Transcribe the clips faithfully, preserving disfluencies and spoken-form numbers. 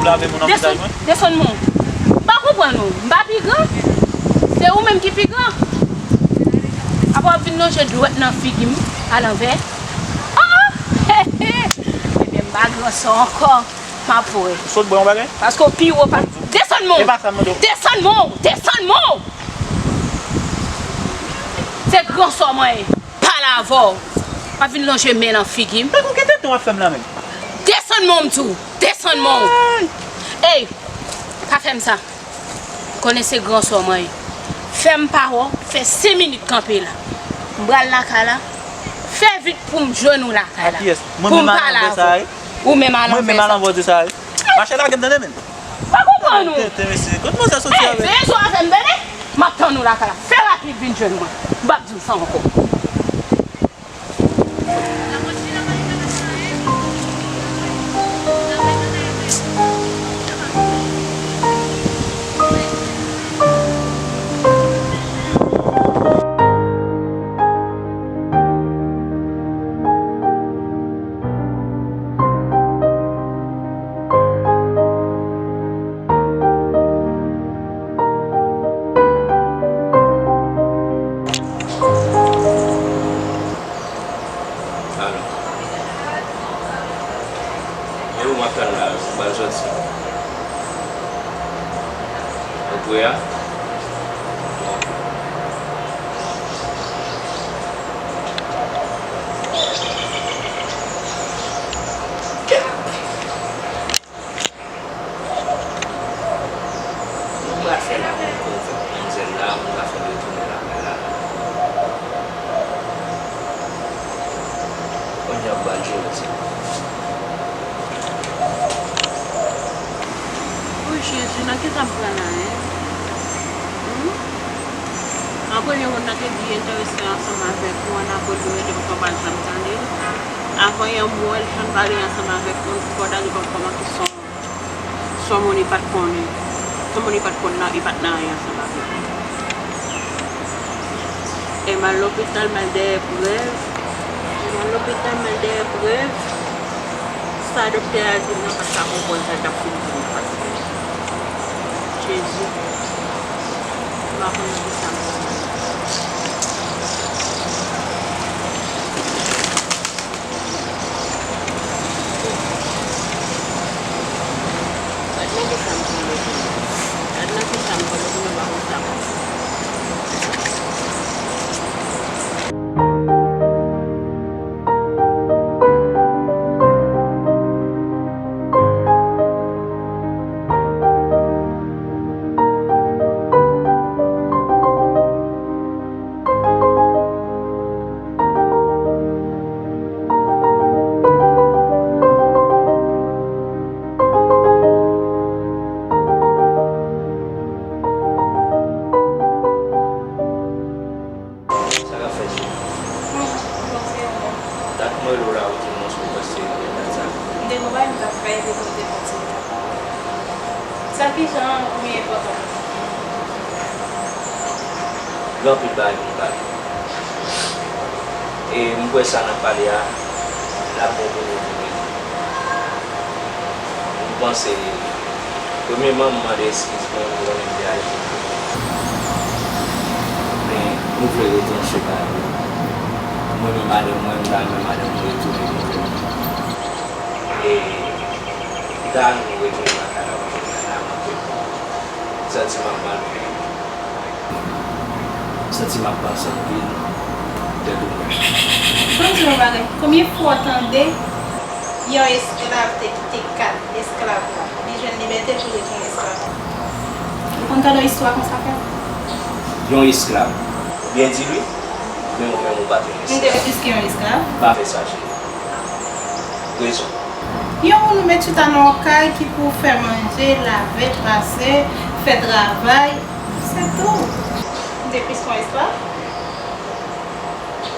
Lave moun nan vizaj mwen. Desann, desann men w. M pa konprann ou. M pa pi gran? Se ou menm ki pi gran. Apre w ap vin lonje dwèt nan figi m alanvè. Oh! Ebyen, m pa gran sa ankò. M ap wè. Sot bwè yon bagay? Paske w pi wo pa. Desann men w. E pa sa m mande w. Desann men w. Desann men w. Se gran sò mwen ye. Pale avè w. Pa vin lonje men nan figi m. Tankou ki tenten w ap fè m la menm? Desann men w, m di w. Desann men w. Ey! Pa fè m sa. Konnen se gran sò mwen ye. Fè m pa wè w, fè senk minit kanpe la. M pral lakay la. Fè vit pou m jwenn ou lakay la. Pou m pale avè w. Ou menm alanvè sa. Mwen menm alanvè w di sa wi. Mache lage m tande men. Pa konprann ou. Tenten mesye. Kot manzè soti avè? Veye sou afè m tande. M ap tann ou lakay la. Fè rapid vin jwenn mwen. M p ap di w sa ankò. Alo. E ou m ap tann la, ou pral soti? Ou pre a? Mwen pa fè la pou m konn fè manzè la, mwen pa fè retounen lakay la. Kounye a m pral jere sa. O Jezi, nan kisa m pran la, en? Hmm? An premye moun nan te di enterese ansanm avèk ou, an apre li rete konsa, w pa t janm tande l. Avan yè m wè l, janm pale ansanm avèk moun, fò w ta gen kòm kòman ki son. Son moun li pa t konnen. Son moun li pa t konn nan, li pa t nan anyen ansanm avèk li. E m al lopital, m al dèyè prèv. E m al lopital, m al dèyè prèv. Sa doktè a di m nan, m pa t ka konprann sa l t ap fin di m nan, paske Jezi, m pa konn nan kisa m pran. Gad nan kisa m pran lòt jounen. Gad nan kisa m pran lòt jounen, m pa konn sa m ap fè. Sa k ap fèt, cheri? Bon, bon, se yon bon. Dat mwen rele w la, ou di m non, sou pòs te dat sa. M te gon bagay m t ap fè, epi m te kontinye. Sa ki jan ou enpòtan? Gen anpil bagay pou m pale. E m kwè sa n ap pale a, l ap bon pou nou tou de. M panse, premyèman, m mande eskiz mwen pou mwen menm te ale kote. Men, nou vle retranche bagay yo. Mwen menm madanm mwen, m ta renmen madanm mwen retounen kote m. E, m ta renmen nou retounen lakay la pou jounen an, men m santi m ap mal. Santi m ap panse anpil de nou menm. Ban m di w yon bagay. Konbyen fwa w tande yon esklav te kite kad esklav la? Li jwenn libète pou li tounen esklav. Ou konn tande yon istwa konsa, frè m? Yon esklav. Ou byen di l wi, men ou menm ou pa t yon esklav. M te plis ke yon esklav. Pa fè sa, cheri. Rezon. Yon moun ou met chita nan yon kay ki pou fè manje, lave, pase, fè travay, se tou. M te plis yon esklav.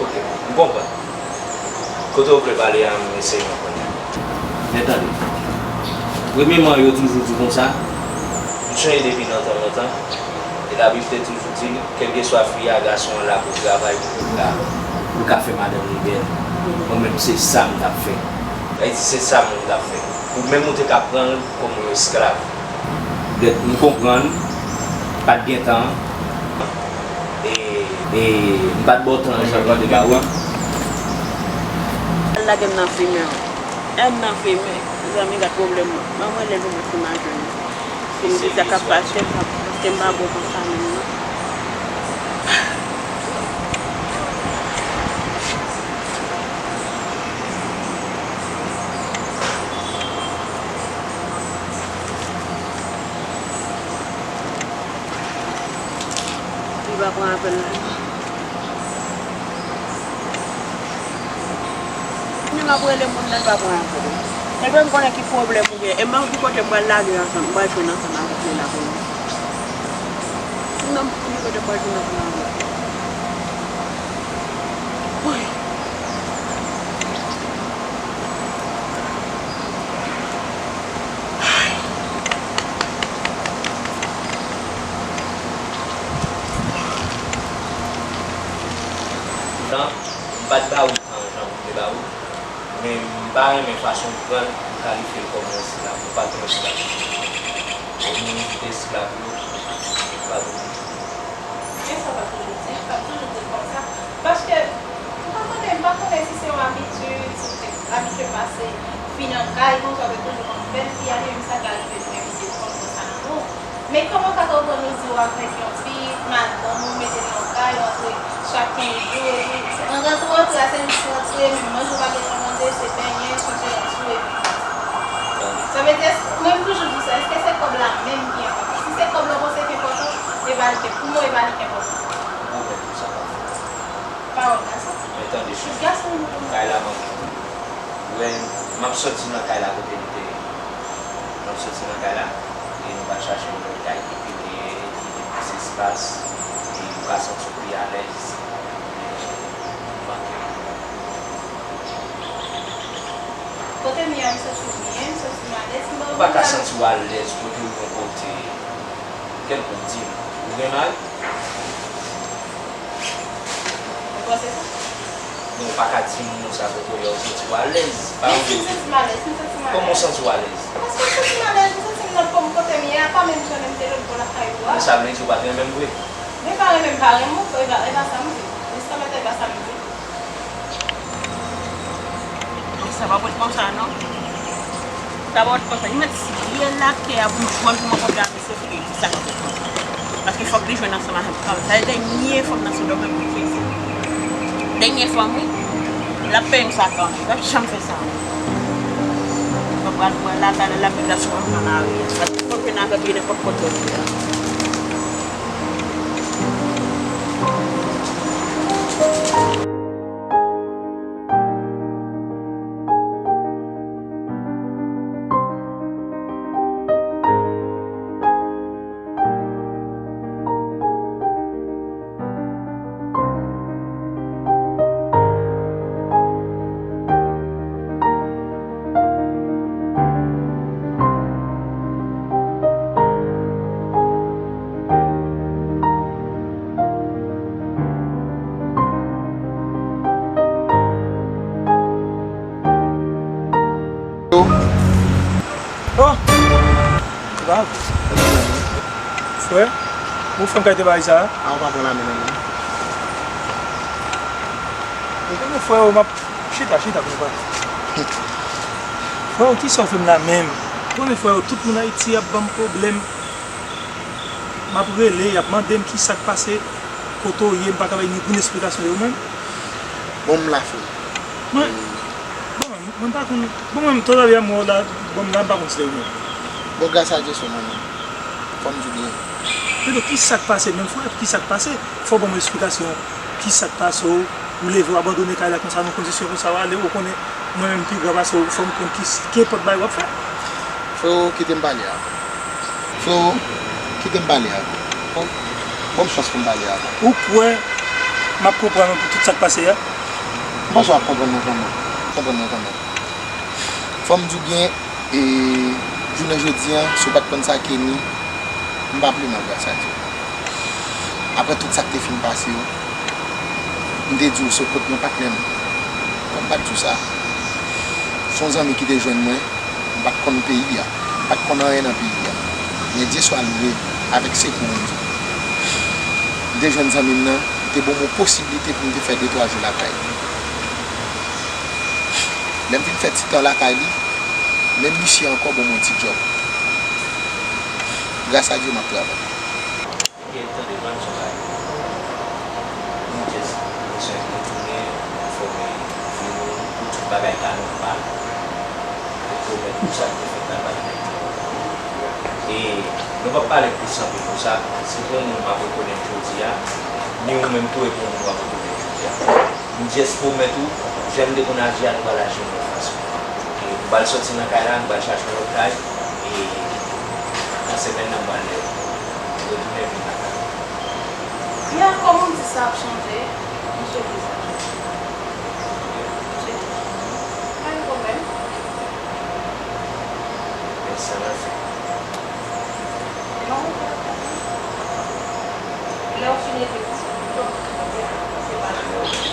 Ok, m konprann. Kote w vle pale a, m eseye konprann. Men tande. Premyeman, yo toujou di konsa. M sonje depi nan tan lontan, e Labib te toujou di, kèlkeswa fi a, gason an la pou travay, pou l ka, pou l ka fè madanm li bèl. Mwen menm, se sa m t ap fè. Sa vle di, se sa moun t ap fè. Ou menm ou te ka pran l kòm yon esklav. Poutèt m konprann, pa t gen tan. E, e m pa t ba w tan jan m te ba w. Al lage m nan fimen. Èd nan fimen. Mezanmi, gad pwoblèm mwen. Ban mwen lè pou mwen fin majè. Fin di sa k ap pase, paske m pa bon konsa menm non. Li pa pran apèl la non. Kounye a m ap rele moun nan, li pa pran apèl. Epi m konnen ki pwoblèm ou gen. E m pa konn ki kote m pral lage ansanm, m pral jwenn ansanm avèk li la kounye a. M pa konn ki kote m pral jwenn ansanm avèk li. Woy. Tan, m pa t ba ou tan jan pou m te ba ou, men m pa renmen fason w pran l pou w kalifye l kòm yon esklav. Ou pa t yon esklav. Ou moun ki te esklav yo, ou pa t oblije. Men sa w pa toujou di, w pa toujou di l konsa. Paske, m pa konnen, m pa konnen si se yon abitid, si w te abitye pase fi nan kay, konsa w te toujou konn fè l, fi a li menm sa ka rive li menm li te konn konsa nan ou. Men kòman w ka konprann ou di w avèk yon fi, madanm ou, mete l nan kay, w antre chak kenz jou, epi rantre ou rantre a, se jis rantre, menm manje w pa gentan mande, se benyen, chanje rad sou, epi pati. Sa vle di, èske, mwen m toujou di sa, èske se kòb la menm ki enpòtan? Si se kòb la w panse ki enpòtan, e pa li ki, pou mwen, e pa li ki enpòtan. Ou konprann tout sa m ap fè. Pawòl gason. Men tande, cheri. Gason. Kay la manke pou ou. Ou wè, m ap sòti nan kay la kote m te ye. M ap sòti nan kay la, e nou pral chache yon lòt kay ki pi byen, ki gen plis espas, e ou ka santi w pi alèz. Men, ou manke. Kote m ye a, m santi m byen, m santi m alèz, m pa... Ou pa ka santi w alèz kote ou yon kote. Kèlke w di m, ou gen mari? Ou panse sa? Men ou pa ka di moun sa kote w ye a, ou santi w alèz. Men si m santi m alèz, si m santi m alèz. Kòman w santi w alèz? Paske m santi m alèz, m santi m nan kò m kote m ye a, pa menm jan lè m te lòt bò lakay ou a. Men sa vle di ou pa t renmen m vre? Men pa renmen m pa renmen w, e pa, e pa sa m di. Jiskaprezan e pa sa m di. Sa pa pou t konsa non. Sa pa pou t konsa. Li mèt si byen lakè a pou jwenn pou mwen kontre a mesye fou ki sa ka pou t konsa. Paske fòk li jwenn ansanm avèk fanm. Sa se dènye fanm nan sou do mwen pou fè sa. Dènye fanm wi. L ap peye m sa kanmenm. L ap janm fè sa. Mwen pral pran l la, talè l ap vin la sou mwen nan lari a. Paske fòk jwenn avèk li nenpòt kote l ye a. Oh! Frè, ou fè m kay te bay sa? A, ou pa pran lamen nan men. Ou konnen frè, m ap chita, chita pou nou pale. Frè, kisa w fè m la menm? Ou konnen frè, tout moun Ayiti ap ban m pwoblèm. M ap rele, y ap mande m kisa k pase, kote w ye, m pa ka bay ni youn esplikasyon de ou menm. Bon, m la, frè. Mwen, bon, mwen pa konn, bon, mwen, tout a lè m wè w la, bon, m la, m pa konn si se ou menm. Bon, gras a Dye, se mwen menm. Fò m di w byen. Men donk, kisa k pase menm, frè? Kisa k pase? Fò w ban mwen esplikasyon. Kisa k pase w? Ou leve, w abandone kay la konsa, nan kondisyon konsa, w ale, ou konnen, mwen menm pi gran pase w, fò m konn ki, ki nenpòt bagay w ap fè. Freo, kite m pale avè w. Freo, kite m pale avè w. Bon, ban m chans pou m pale avè w. Ou kwè m ap konprann ou pou tout sa k pase a? M panse w ap konprann mwen kanmenm. Konprann mwen kanmenm. Fò m di w byen, e, jounen jodi a, si w pa t konn sa Kenny, m p ap li non, gras a Dye. Apre tout sa k te fin pase yo, m te di w se w kot mwen, patnè m. Fò m pa t di w sa. Se yon zanmi ki te jwenn mwen, M pa t konn peyi a. M pa t konn anyen nan peyi a. Men Dye swa louwe, avèk sekou Bondye, m te jwenn zanmi m nan, li te ban m yon posiblite pou m te fè de twa jou lakay li. Lè m vin fè ti tan lakay li, menm misye ankò ban m yon ti djòb. Gras a Dye, m ap travay. Gen tan devan m sou bagay. Nou just bezwen retounen fòme vi nou pou tout bagay ka nòmal. Nou pwomèt nou sa k te fèt la pa t fèt. E nou p ap pale plis anpil pou sa. Si pou yon moun m ap rekonèt jodi a, ni ou menm tou e pou yon moun w ap rekonèt jodi a. M just pwomèt ou, jan m te konn aji a, nou pral aji yon lòt fason. E nou pral sòti nan kay la, nou pral chache yon lòt kay. E nan semèn nan, m pral retounen vin lakay. Ya, kòman m di sa ap chanje? Misye di sa. Misye di sa. Pa gen pwoblèm. Men sa nan fè. Non, lè w fin ede w, se pa lè w.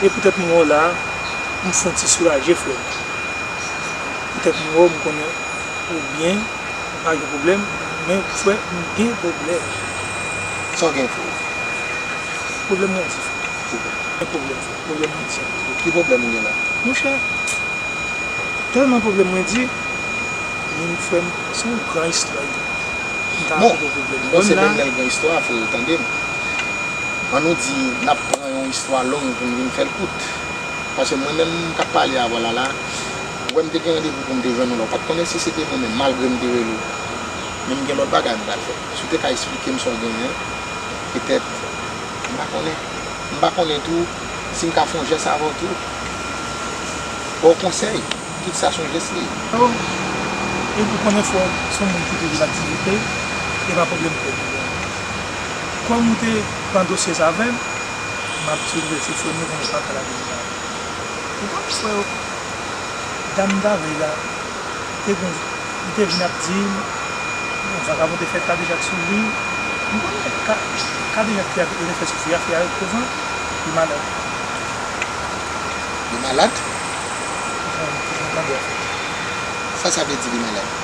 E poutèt mwen la, m santi soulaje, frè m. Poutèt mwen, m konnen ou byen, ou pa gen pwoblèm, men frè, m gen pwoblèm. Sa w gen, frè? Pwoblèm mwen di, frè. Ki pwoblèm? Gen pwoblèm, frè. Pwoblèm mwen di. Ki pwoblèm ou gen la? Monchè, tèlman pwoblèm mwen di, men frè m, se yon gran istwa, wi. M ta rakonte w pwoblèm mwen la. Bon, se menm lè l gran istwa, frè, tande m. Ann nou di, n ap pran yon istwa long pou n vin fè l kout. Paske mwen menm, m k ap pale avè w la, la, ou wè m te gen randevou pou m te jwenn ou la. Ou pa t konnen si se te mwen menm, malgre m te rele w. Men m gen lòt bagay m pral fè. Si w te ka eksplike m sa w genyen, petèt, m pa konnen. M pa konnen tou si m ka fè yon jès avè w tou. Ba w konsèy, tout sa se yon jès li ye. Oh, epi w konnen frè w se yon moun ki toujou nan aktivite, e pa pwoblèm pou ou. Kòm ou te pran dosye sa avè m, m ap di w vrè, se frè m, ou konnen pa ka lage m la. Ou konnen frè w, dam m t avè l la, te gen, li te vin ap di m, bon, vakabon te fè kadejak sou li. M konnen ka-, kadejak fi a te fè sou fi a, fi a ret kouzan, li malad. Li malad? Jan, jan tande a fèt. Sa sa vle di li malad?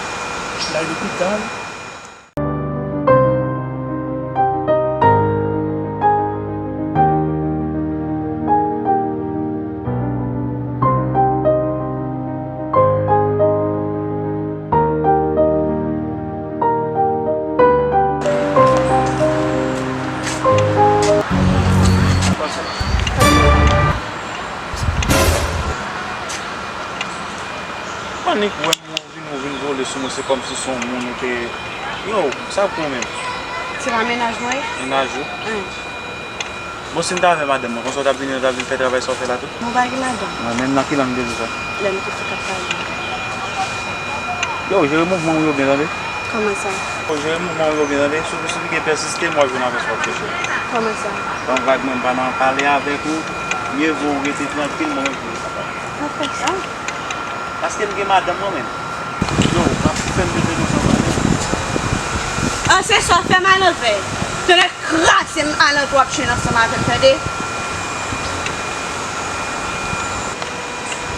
L al lopital. Annik wè m. Ou vin, ou vin vole sou mwen, se kòmsi se yon moun ou te, yo, sa pou ou menm? Se pa mennaj mwen ye? Mennaj ou? Wi. Bon, si m t avè madanm mwen, konsa w t ap vini, w t ap vin fè travay sa w fè la tou? Mwen pa gen madanm. Mwen menm, nan ki lang m te di sa? Lè m te fèk ap pale. Yo, jere mouvman w yo byen, tande? Kòman sa? Yo, jere mouvman w yo byen, tande? Si w, si w gen pèsiste, m wè jwenn avè sa w ap chèche. Kòman sa? Ban vag mwen, m pa nan pale avèk ou. Mye vo ou rete trankil, mwen menm, pou m pa pale. Sa fè sa? Paske m gen madanm mwen menm. Yo, w ap fè m pete nan sanm avè w. An, se sa w fè malanvè. Tonnè kraze m, malanvè w ap jwenn ansanm avè m, tande?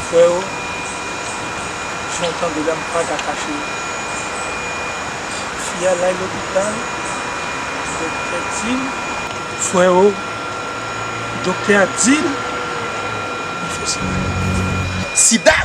Frè o, jan w tande la, m pa ka kache w. Fi a lay lopital, doktè di l, frè o, doktè a di l, li fè sida. Sida?